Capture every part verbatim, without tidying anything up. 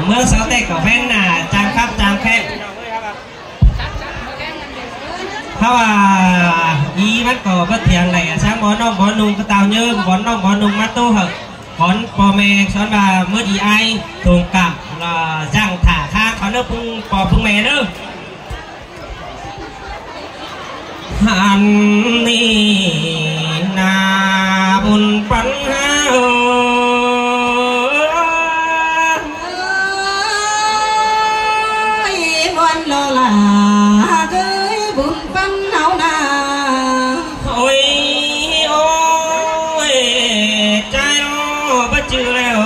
ꞌmướng sáu ꞌtẹ ꞌcọ ꞌphén ꞌnạ, chang khắp chang khép. ꞌKhắm ꞌva, ꞌí ꞌmắn ꞌcọ bớt thiêng đảy, ꞌsướng bón ꞌnọng bón ꞌnung ꞌcọ tao ꞌnhớ, bón ꞌnọng bón ꞌnung ꞌmá ꞌtố hảư. Bón ꞌpo ꞌme ꞌsướng ꞌva ꞌmứt ꞌí ải thông cảm, ꞌlạ dăng thả khá khói ꞌnớ ꞌpứng ꞌpo ꞌpứng ꞌme ꞌnớ. Ăn ꞌnị ꞌnạ bun ꞌpắn ꞌháo. Ôi, ꞌmuôn ꞌló ꞌlạ ới, bun ꞌpắn ꞌháo ꞌnạ. Ôi, ôi, ꞌchái ꞌnớ, báu chứ ꞌlẹo.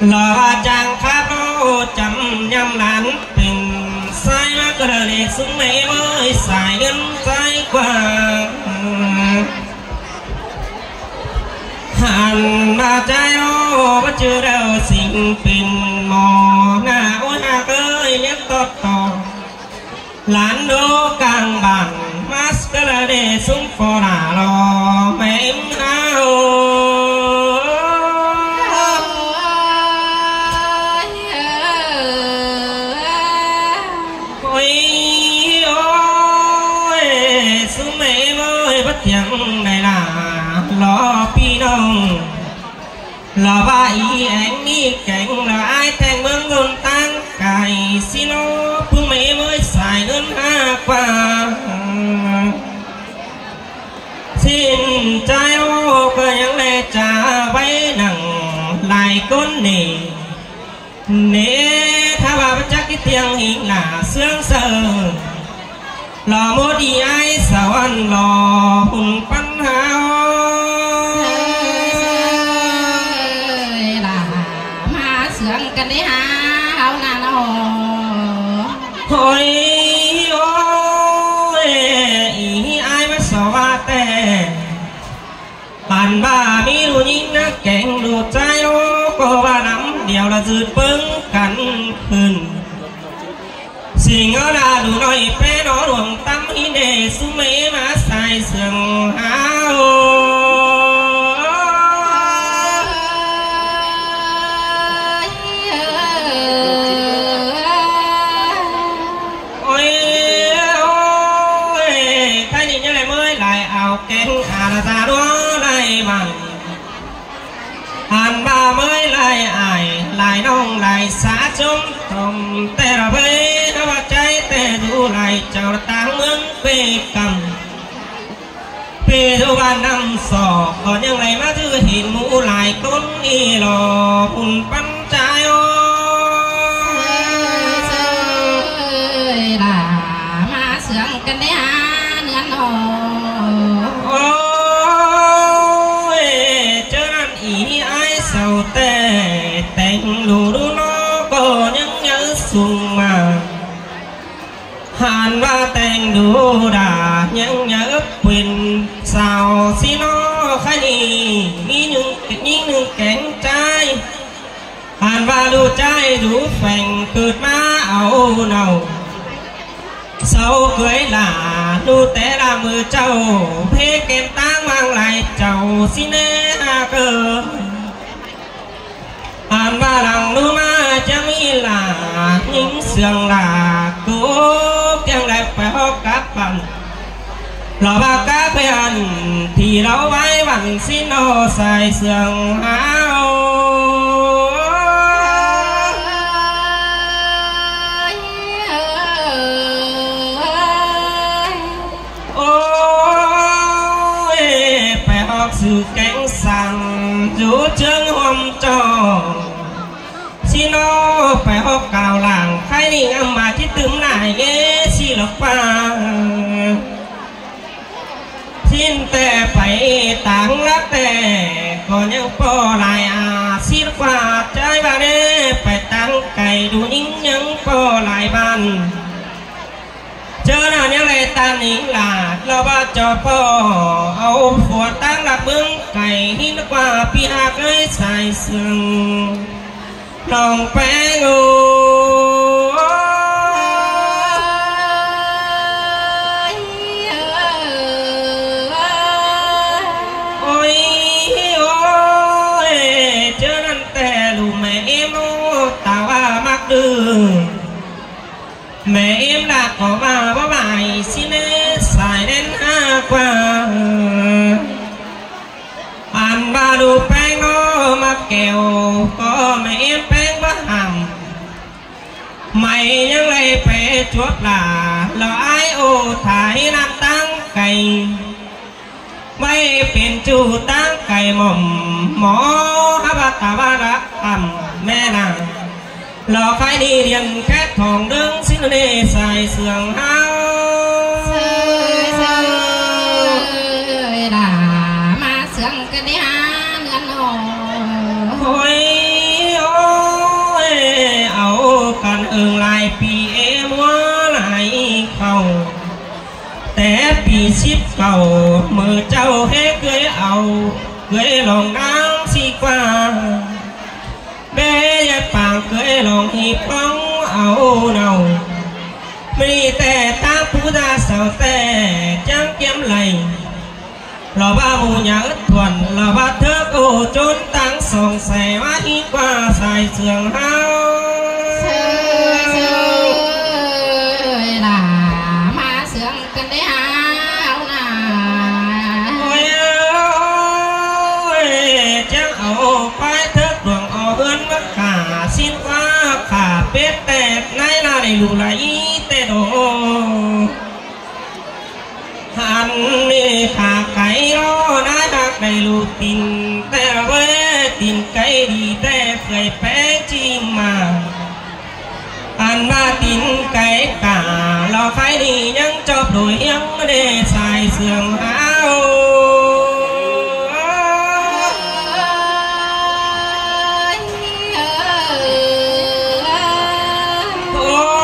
ꞌLạ ꞌva chang khắp ꞌnớ chăm ꞌnhăm lán pên sai ꞌmá ꞌcọ đảy sung ꞌmẹ ꞌmới sai ꞌngớn sai ꞌquá. Ăn ꞌva ꞌchái ꞌnớ báu chứ ꞌlẹo sính pên ꞌmo ꞌnạ ôi ꞌhặc ới ꞌliếng tót ꞌto. Lán đô cang bản ꞌmá ꞌcọ đảy sung ꞌpo ꞌnạ lo ꞌmẹ ꞌháo. Ôi, ôi, sung ꞌmẹ ꞌmới báu thiêng đảy ꞌlạ lo ꞌpi ꞌnọng. ꞌLạ ꞌva ꞌí eng ꞌmí kéng ꞌlạ ải ꞌtếng ꞌmướng ꞌdôn ꞌtáng cai ꞌsịn ꞌnớ ꞌpứng ꞌmẹ ꞌmới sai ꞌngớn ꞌhặc ꞌquá. ꞌSịn ꞌchái ꞌnớ ꞌcọ ꞌnhắng đảy ꞌchạ ꞌvạy nẳng lai ꞌcốn ꞌnị. ꞌNị, ꞌkhắm ꞌva báu chắc ꞌkí thiêng ꞌhịnh ꞌnạ ꞌsướng saư. ꞌLa ꞌmốt ꞌí ải sau ăn lo bun ꞌpắn ꞌháo. Ơi, ꞌlạ ꞌmá sương căn đé hả ꞌháo ꞌnạ ꞌnớ. Ôi, ôi, ꞌí ải ꞌmá sau ꞌva ꞌtẹ. Ăn ꞌva ꞌmí ꞌlụk ꞌnhính ꞌnăng kéng ꞌlụk ꞌchái ꞌnớ ꞌcọ ꞌva năm điêu ꞌlạ ꞌdệt ꞌpứng căn khửn. ꞌSịn ꞌnhó ꞌlạ ꞌlụk ꞌnọi ꞌpé ꞌnớ luông tắm ꞌhí ꞌnê sung ꞌmẹ ꞌmá sai sương ꞌháo. Ôi, ôi, ꞌkhái ꞌnị ꞌnhá đảy ꞌmới lai au kéng a ꞌla ta ꞌlúa lai mẳn. Ăn ꞌva ꞌmới lai ải, lai ꞌnọng, lai sa ꞌchốm tôm ꞌtẹ ꞌlạ ꞌvới, ꞌkhắm ꞌva ꞌchái ꞌtẹ dú lai chảu ꞌtáng ꞌmướng ꞌpẹ căm. ꞌPi ꞌlụk bản ꞌnặm sọ ꞌcọ ꞌnhắng đảy ꞌmá ꞌdứ hên ꞌmú lai ꞌcốn ꞌnị lo bun ꞌpắn ꞌchái ꞌnớ. Ơi, ꞌlạ ꞌmá sương căn đé hả ꞌnưn ꞌnớ. Ôi, ꞌchớ ꞌnặn ꞌí ải sau ꞌtẹ téng ꞌlụk ꞌlụk ꞌnớ ꞌcọ ꞌnhắng nháư sung ꞌmá. Ăn ꞌva téng đu đa ꞌnhắng nháư pên sau ꞌsịn ꞌnớ ꞌkhái ꞌnị ꞌmí ꞌnưng ꞌnhính ꞌnưng kéng ꞌchái. Ăn ꞌva ꞌlụk ꞌchái dú pheng ꞌcợt ꞌmá au nau. Sau ꞌcới ꞌlạ ꞌlụk té ꞌlạ ꞌmự chảu, phế kén ꞌtáng ꞌmáng lai chảu ꞌsịn ꞌnê ꞌhặc ới. Ăn ꞌva lăng ꞌlụk ꞌmá chắng ꞌmí ꞌlạ ꞌnhính sương ꞌlạ, ꞌcọ kiăng đảy pay ꞌhọt cắp ꞌvặn. ꞌLa ꞌva cắp ꞌvặn ꞌti ꞌlạ ꞌvạy ꞌvặn ꞌsịn ꞌnớ sai sương ꞌháo. Ôi, pay ꞌhọt sư kéng săng dú ꞌchương ꞌhuôm ꞌchọ. ꞌSịn ꞌnớ pay ꞌhọt cảo lảng ꞌkhái ꞌnị ꞌmá ꞌchí tứm lai ꞌnê ꞌsị lộc ꞌva. ꞌSịn ꞌtẹ pay táng lắc ꞌtẹ ꞌcọ ꞌnhắng ꞌpo lai a ꞌsịn ꞌquá ꞌchái ꞌva ꞌnê pay táng cai đu ꞌnhính ꞌnhắng ꞌpo lai ꞌván. ꞌChớ ꞌnặn ꞌnhắng đảy ꞌtan ꞌnhính ꞌlạ ꞌlạ ꞌva ꞌchọ ꞌpo au phua ꞌtáng lắc ꞌmướng cai ꞌhịn ꞌquá ꞌpi ꞌhặc ới sai sương. Lòng ꞌpéng ơi. Ôi, ôi, ꞌchớ ꞌnặn ꞌtẹ ꞌlụk ꞌmẹ ꞌmá ta ꞌva ꞌmặc đư. Mẹ ꞌếm đa ꞌcọ ꞌva báu ꞌvạy ꞌsịn ꞌnê sai ꞌnén ha ꞌquá. Ăn ꞌva đu ꞌpéng ꞌnọ ꞌmặc kẻo ꞌcọ mẹ ꞌếm ꞌpéng báu hẳn. Mảy ꞌnhắng đảy pay chuốp lả lỏ ai ô thả ꞌnặm ꞌtáng cay. Mảy pên ꞌchu ꞌtáng cay mỏm ꞌmo hák bát ta bát đắc ꞌhặm ꞌmé nả. Lỏ khái đi điên khét thỏng ꞌnưng ꞌsịn ꞌnê sai sương ꞌháu. Sai sương ơi, lả ꞌmá sương căn đé hả ꞌnưng ꞌnọ. Ôi, ôi, au căn ưng lai pi ê ꞌmua lai khảu. Té pi síp cảu ꞌmự ꞌchạu ꞌhế ꞌcới au, ꞌcới lỏng ꞌnáng ꞌsị ꞌquá. Bé dắt pang ꞌcới lỏng ꞌhị ꞌpóng au nau. ꞌMí té ꞌtáng pú da sau té ꞌchắng ꞌkiếm lay. Lỏ ꞌva ꞌmú nhả ứt thuôn, lỏ ꞌva thớc ô ꞌchốn ꞌtáng song sai ꞌmá ꞌhí ꞌquá sai sương ꞌháu. Sai sương ơi, lả ꞌmá sương căn đé hả ꞌháu nả. Ôi, ôi, ꞌchắng au ꞌquái thớc luông au ꞌhướn ꞌmá khả ꞌsịn ꞌquá khả pết té ꞌnái ꞌnạ đảy ꞌlụk lai té đô. Ăn ꞌnị khả cay ꞌnọ ꞌnái ꞌhặc đảy ꞌlụk tin té ꞌvới tin cay đi té khơi pé ꞌchí ꞌmá. Ăn ꞌva tin cay cả lỏ khái đi ꞌnhắng chóp đôi ꞌhiếng đé sai sương ꞌháu.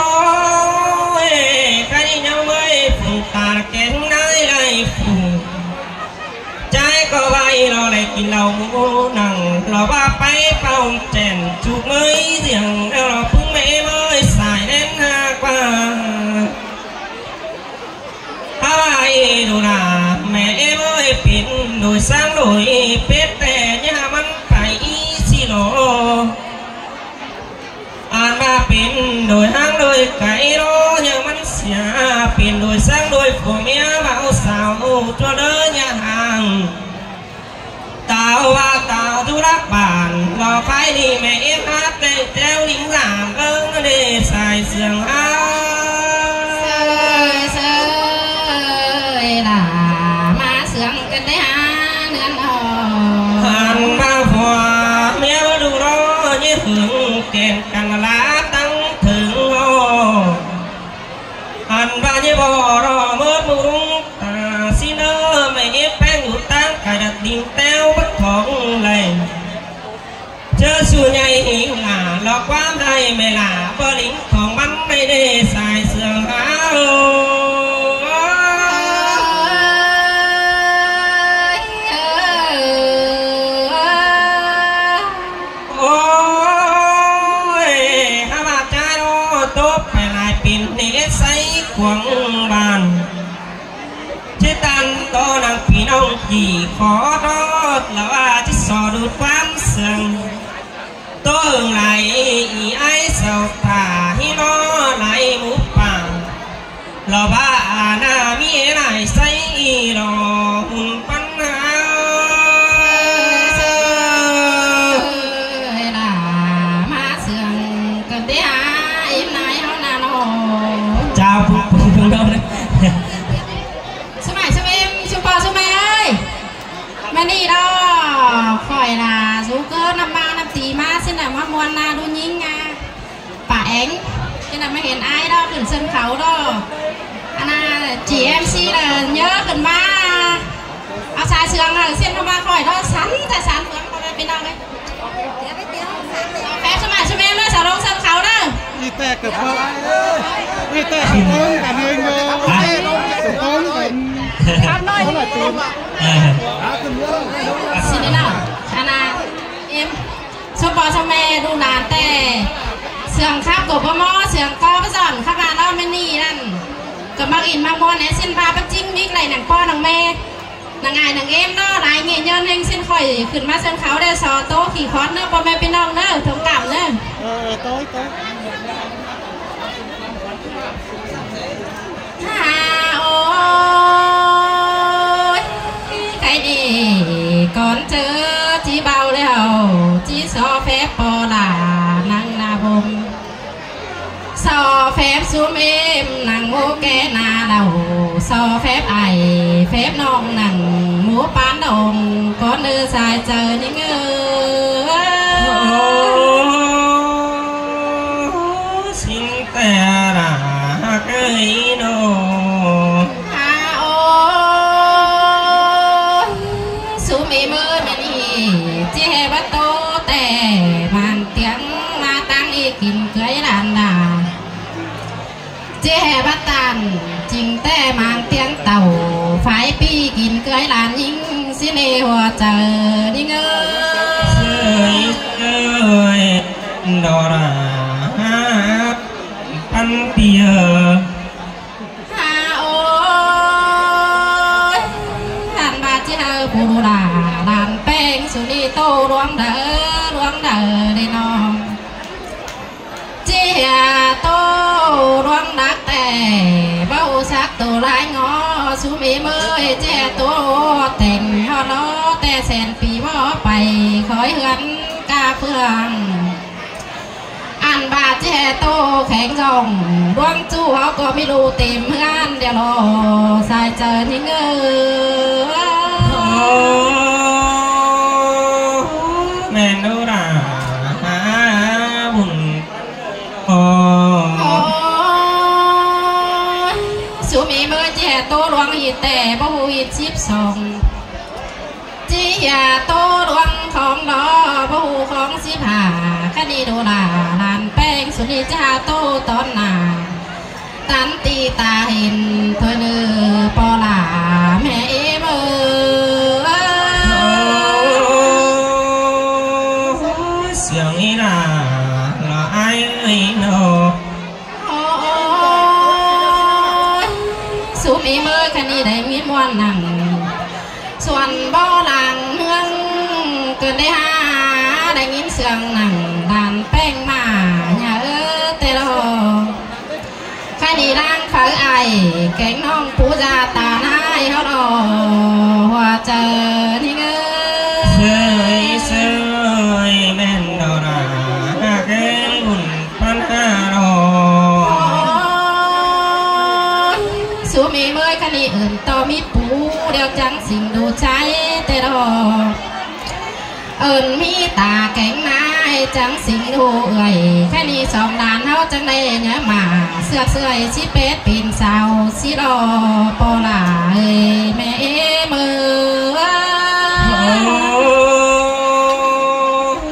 Ôi, khái đi ꞌnhắng ꞌmới phung ta kén ꞌnái lai phung. Chái ꞌcọ ꞌvạy lỏ đảy kin lảu ꞌmú nẳng, lỏ ꞌva pay pau chẻn chụp ꞌmới ꞌdiếng, lỏ ꞌpứng ꞌmẹ ꞌmới sai ꞌnén ha ꞌquá. Hák ꞌvạy đu nả, ꞌmẹ ꞌmới pên đôi sáng đôi pết té ꞌnhá ꞌmắn pay ꞌsị lỏ. Ăn ꞌva pên đôi ꞌháng đôi cay ꞌnọ, ꞌnhá ꞌmắn sia pên đôi sáng đôi phua ꞌmía báu sao ꞌchu đơ ꞌnhá hang. Táo ꞌva táo du đắc bản, lỏ khái đi ꞌmẹ ꞌếm hát té ꞌteo lính làm ꞌcớng đé sai sương ꞌháu. Sai sương ơi, lả ꞌmá sương căn đé hả ꞌnưng ꞌnọ. Ăn ꞌva phua ꞌmía ꞌmá đu ꞌnọ, ꞌnhá hưng kén căn lả ꞌtáng thưng ꞌnọ. Ăn ꞌva ꞌnhá bók ꞌnọ ꞌmớ ꞌmú rung ta ꞌsịn ꞌnớ, ꞌmẹ ꞌếm ꞌpéng ꞌlụk ꞌtáng cay đắc đinh ꞌteo bớt khong lay. ꞌChớ ꞌsu ꞌnhạy ꞌhịnh lả, lỏ ꞌquám ꞌhại ꞌmẹ lả, báu lính khong ꞌmắn ꞌmạy đé sai sương ꞌháu. Ôi, hák ꞌva chá ꞌnọ tốp pay lai pên ꞌnê ét sáy cuông bản. Chứ ꞌtan ꞌto nẳng ꞌpi ꞌnọng ꞌchí khó tót lỏ ꞌva ꞌchí so đu ꞌquám sương. ꞌTố ưng lai ꞌi ái sau thả ꞌhí ꞌnọ lai ꞌmú pang. Lỏ ꞌva a ꞌna ꞌmí ꞌnái sáy ꞌi lỏ hủn păn hả. Ơi, lả ꞌmá sương căn đé hả ꞌếm ꞌnái ꞌháu ꞌnạ ꞌnọ. Chào phung phung phung đâu đấy. ꞌSu mai ꞌsu ꞌmẹ, ꞌsu ꞌpo ꞌsu ꞌme ơi. ꞌMá ꞌnị ꞌnọ, khỏi ꞌnạ dú ꞌcọ ꞌnặm ꞌmá ꞌnặm tí ꞌmá ꞌsịn ꞌnạ ꞌmá ꞌmuôn ꞌnạ đu ꞌnhính ꞌnạ. Pả éng, ꞌsịn ꞌnạ ꞌmá hên ái ꞌnọ khửn sân khấu ꞌnọ. Ăn ꞌnạ, ꞌchí em xê ꞌnạ ꞌnhớ khửn ꞌmá. Au sai sương ꞌnạ ꞌsịn ꞌnạ ꞌmá khỏi ꞌnọ sắn, ꞌchí sắn phướng ꞌcọ ꞌmá pên ꞌnọng ꞌnị. Phép ꞌsu mai ꞌsu ꞌme ꞌnạ, sau ꞌlống sân khấu ꞌnạ. ꞌI ꞌtẹ cắp ꞌpọ, ꞌi ꞌtẹ cắp ꞌpọ, cắp ꞌpọ, cắp ꞌpọ. Ờ. ꞌSịn ꞌnạ ꞌnọng, ăn ꞌnạ, ꞌếm, ꞌsu ꞌpo ꞌsu ꞌme đu nả té. Sương khắp ꞌcọ báu ꞌmo, sương ꞌcọ báu dọn, khắp ꞌva ꞌnọng ꞌmá ꞌnị ꞌnặn. ꞌCọ ꞌmặc ỉn ꞌmặc ꞌmuôn ꞌnẹ, ꞌsịn ꞌva báu ꞌchính ꞌmí lai nẳng ꞌpo nẳng ꞌme. Nẳng ai nẳng ꞌếm ꞌnọ, lai ꞌnhá nhơn ꞌhêng ꞌsịn khỏi khửn ꞌmá sân khấu đé so ꞌtố khỉ khót ꞌnớ, ꞌpo ꞌme pên ꞌnọng ꞌnớ, thông cảm ꞌnớ. Ờ, Ôi, ôi. Hả ôi, cái đi con chớ chỉ bao leo, chỉ so phép po là năng là bông. So phép sum êm năng mô kẻ nà đầu, so phép ai, phép nông năng mô pán đồng, con ư sai trời những ư. Ôi, xin tè ra hắc ấy nô. Hả ôi, sum êm ơi mẹ nì, chê hè bắt tô tè, màn tiếng ma tăng y kín cưới đàn đà. Chê hè bắt tàn, chính tè màn tiếng tàu, phải pi kín cưới đàn nhính, xin ê hùa chờ đi ngơ. Sơi sơi, đó là hát văn tiệc. Hả ôi, hẳn bà chị hơ bù đà, đàn peng su ni tô đuông đờ, đuông đờ đi nong. Chị hè tô đuông đắc tè, báu sắc tô lai ngó, su mi mới chị hè tô tên, ho nó tè sen pì bó pày, khói hươn ca phương. Ăn bà chè tô kheng rong, đuông chu hó có mi lu tìm hươn đeo lo, sai trời những ư. Ôi, men đô ra, bùn. Ôi, su mi mơ chè tô đuông hịt tè, bố hụ hịt chip sòng. Chị hè tô đuông khóng đó, bố hụ khóng xíp hà, khá đi đô la, lan peng, su đi chá tô tón nà. Tán tì tà hên, thôi nư, pò lả, mẹ ế mơ. Ôi, siêng ý là, là ai ơi nô. Ôi, su mi mơ khăn đi đáy mi muôn nặng. Xuân bó làng hương cơn đế ha, đáy nghìn sương nặng đàn peng mà nhà ơ tê lô. Khăn đi lang phở ai, kéng nong pú gia tà nai hó lô, hoa chờ ninh ơ. Sơi sơi men đô ra, kéng bùn Păn ha ro. Ôi, su mi mơi khăn đi ưn to mi pú đeo chắng sing đô cháy tê ro. Ưn mi tả kéng nai chắng sing đô ưi. Khăn đi song đàn háo chắng đê nhớ mà. Sượt sơi si pết pin sao si ro. Pô là ơi mẹ ê mơ.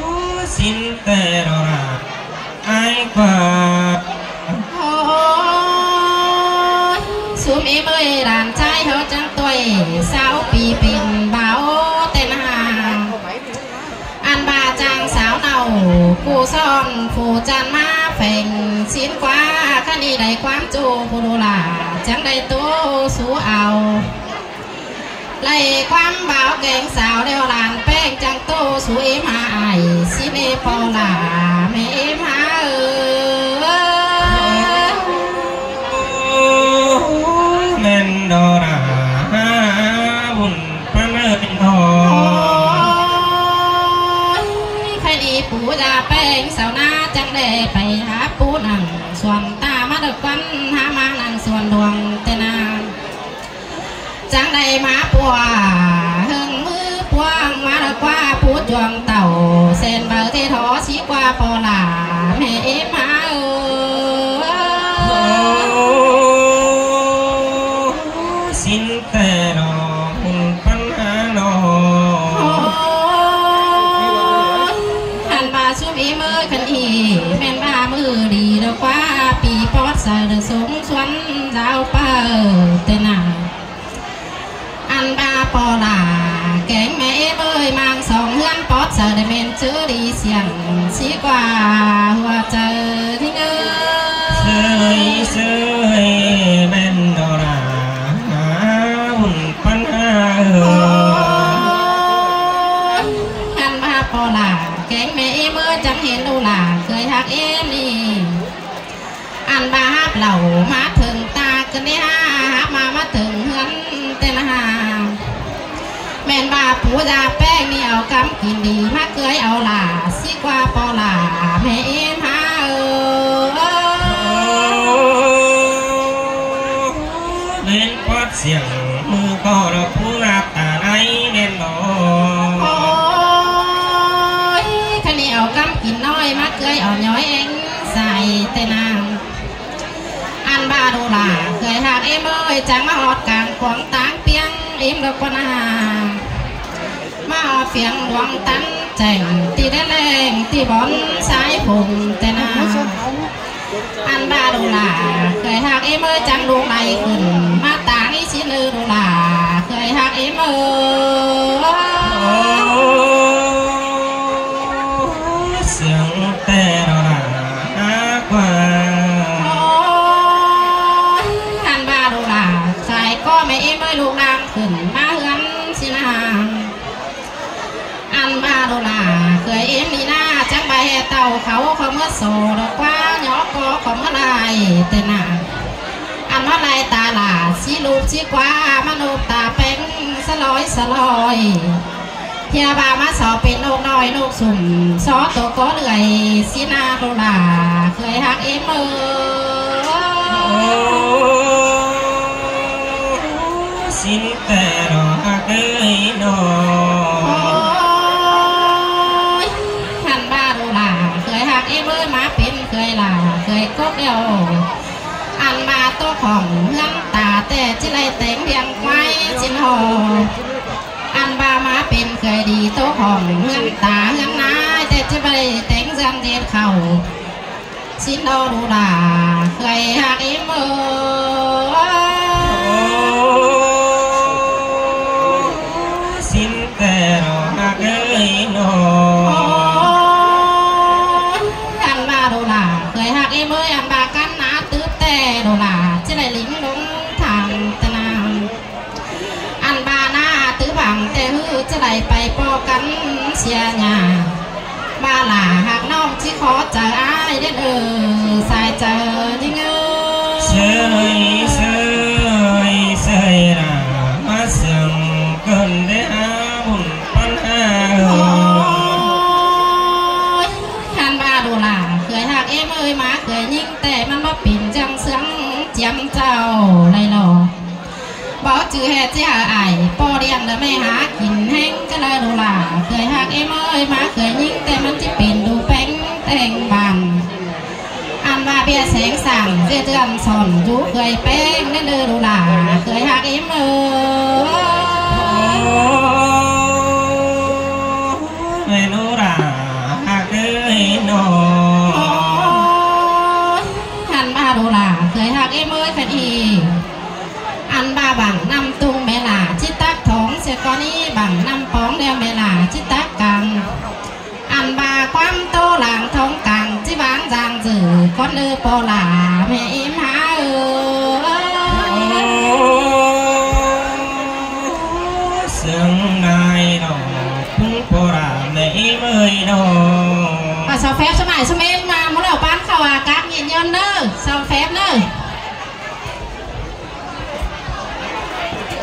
Ôi, xin tê ro ra. Ai qua. Ôi, su mi mơi đàn trai hơ chắng tuổi sáu pi pin báo tên hà. Ăn bà chàng sáo nầu, cô son phủ chăn má phèn xin quá, khăn đi đáy quán chô cô đô là, chắng đáy tô su ao. Lạy quăm báo kéng sáo đeo làn peng chắng tô su êm ha ai, si mê pô là mẹ êm ha ơ. Men đô ra ha bùn păn ơi nô. Ôi, khai đi pú ra peng sáo na chắng đe pay ha pú nẳng xuân ta má được quăn ha ma nẳng xuân đuông tê na. Chắng đáy má pua, hưng mứ puang má đa qua pú chuông tàu, sen bờ thê thó sí qua pò lả, mẹ ế má ơ. Ôi, xin tê nô, hùng păn hà nô. Ôi, hẳn bà su mi mơ khăn đi, men bà mơ đi đa qua, pì pót sờ đa súng xuân, dao pơ, tê nà. Ăn ba pò lả, kéng mẹ ế bơi mang song hươn pót sờ để men chớ đi siang, si qua hua chơ thính ơ. Sơi, sơi, men đô ra, hùn păn ha ơ. Ôi, ăn ba pò lả, kéng mẹ ế bơi chắng hên đô lả, khơi hạc ꞌnị. Ăn ꞌva hắp lảu ꞌmá thửng ta ꞌcứn ꞌnị ha, hắp ꞌmá ꞌmá thửng ꞌhướn ꞌtẹ ꞌnị ha. ꞌMen ꞌva pú da ꞌpéng ꞌnị au ꞌcắm kin đi ꞌmá ꞌcới au lả, sí ꞌquá ꞌpo lả ꞌmẹ ꞌếm ha ơ. ꞌMen ꞌpọt siêng ꞌmự ꞌcọ lỏ pú ꞌngạp ta ꞌnị ꞌmen lo. Ôi, ꞌkhặn ꞌnị au ꞌcắm kin ꞌnọi ꞌmá ꞌcới au nhói ꞌéng sai ꞌtẹ ꞌnị. Ăn ꞌva đu lả ꞌkhới ꞌhặc ꞌếm ơi, chắng ꞌmá ꞌhọt cang cuông táng ꞌpiếng ꞌếm đa ꞌquá ꞌnị. ꞌMá ꞌhọt ꞌphiếng luông tắn chẻng ti đé ꞌlẹng ti bón sai phung ꞌtẹ ꞌnị. Ăn ꞌva đu lả ꞌkhới ꞌhặc ꞌếm ơi, chắng đu đảy khửn ꞌmá táng ꞌnị sí ꞌnị đu lả ꞌkhới ꞌhặc ꞌếm ơi. Siêng ꞌtẹ lo lả ꞌquá. Ôi, ăn ꞌva đu lả sai ꞌcọ ꞌmẹ ꞌếm ơi, ꞌlụk đang khửn ꞌmá ꞌhướn sí ꞌnị. Ăn ꞌva đu lả ꞌkhới ꞌếm ꞌnị ꞌnạ, chắng ꞌva ꞌhẹ tảu khảu khảu ꞌmứa so đo ꞌquá, nhó ꞌcọ khảu ꞌmứa lai ꞌtẹ ꞌnị. Ăn ꞌmá lai ta lả sí ꞌlụk sí ꞌquá, ꞌmá ꞌnộc ta ꞌpéng sa ꞌloi sa ꞌloi. ꞌHịa ꞌva ꞌmá so pên ꞌnộc ꞌnọi ꞌnộc sum, so tô ꞌcọ ꞌlưới sí ꞌnị đu lả ꞌkhới ꞌhặc ꞌếm ơi. Sính ꞌtẹ lo ꞌhặc ꞌới ꞌnọ. Ôi, ăn ꞌva đu lả ꞌkhới ꞌhặc ꞌếm ơi, ꞌmá pên ꞌkhới lả ꞌkhới cốc đeo. Ăn ꞌva tô khỏng ꞌhướn ta ꞌtẹ ꞌchí đảy téng ꞌliệng ꞌquái ꞌchí ꞌnọ. Ăn ꞌva ꞌmá pên ꞌkhới đi tô khỏng ꞌhướn ta ꞌhướn ꞌnái ꞌtẹ ꞌchí đảy téng ꞌdọn ꞌdệt khảu ꞌchí ꞌnọ đu lả ꞌkhới ꞌhặc ꞌếm ơi. Sính ꞌtẹ lo ꞌhặc ꞌới ꞌnọ. Ôi, ăn ꞌva đu lả ꞌkhới ꞌhặc ꞌếm ơi, ăn ꞌva căn ꞌná tứp ꞌtẹ đu lả ꞌchí đảy ꞌlính ꞌlống thang ꞌtẹ ꞌnị. Ăn ꞌva ꞌná tứp bang ꞌtẹ ꞌhứ ꞌchí đảy pay ꞌpo căn sia nhà. ꞌVa lả ꞌhặc ꞌnọng ꞌchí khó chaư ải đét ơ, sai chaư ꞌnị ꞌngớ. Sơi sơi sơi lả ꞌmá siêng ꞌcợn đé hák bun ꞌpắn ha. Ôi, ăn ꞌva đu lả ꞌkhới ꞌhặc ꞌếm ơi, ꞌmá ꞌkhới ꞌnhính ꞌtẹ ꞌmắn báu pên ꞌchương ꞌsướng chiêm chảu đảy lo. Báu chứ ꞌhẹt ꞌchí hảư ải ꞌpo ꞌliệng đa ꞌmẹ hák kin ꞌhéng cá đaư đu lả ꞌkhới ꞌhặc ꞌếm ơi, ꞌmá ꞌkhới ꞌnhính ꞌtẹ ꞌmắn ꞌchí pên đu ꞌpéng ꞌteng bàn. Ăn ꞌva ꞌviạk seng sảng ꞌdệt ꞌdọn son dú ꞌkhới ꞌpéng ꞌnặn đu lả ꞌkhới ꞌhặc ꞌếm ơi. ꞌMẹ đu lả ꞌhặc ꞌới ꞌnọ. Ôi, ăn ꞌva đu lả ꞌkhới ꞌhặc ꞌếm ơi, ꞌkhặn ꞌnị ăn ꞌva bảng ꞌnặm tung ꞌmẹ lả ꞌchí tắc thóng sia ꞌcọ ꞌnị, bảng ꞌnặm póng đeo ꞌmẹ lả ꞌchí tắc cang. Ăn ꞌva ꞌquám ꞌtố lăng thóng cang ꞌchí váng dang dử ꞌcón ꞌlư ꞌpo lả ꞌmẹ ꞌếm hák ơ. Sương nai đỏ ꞌpứng ꞌpo lả ꞌmẹ ꞌếm ơi đỏ. Và sau phép số mải số mến mà muốn ở bán khẩu à các nghệ nhân nữa, sau phép nữa.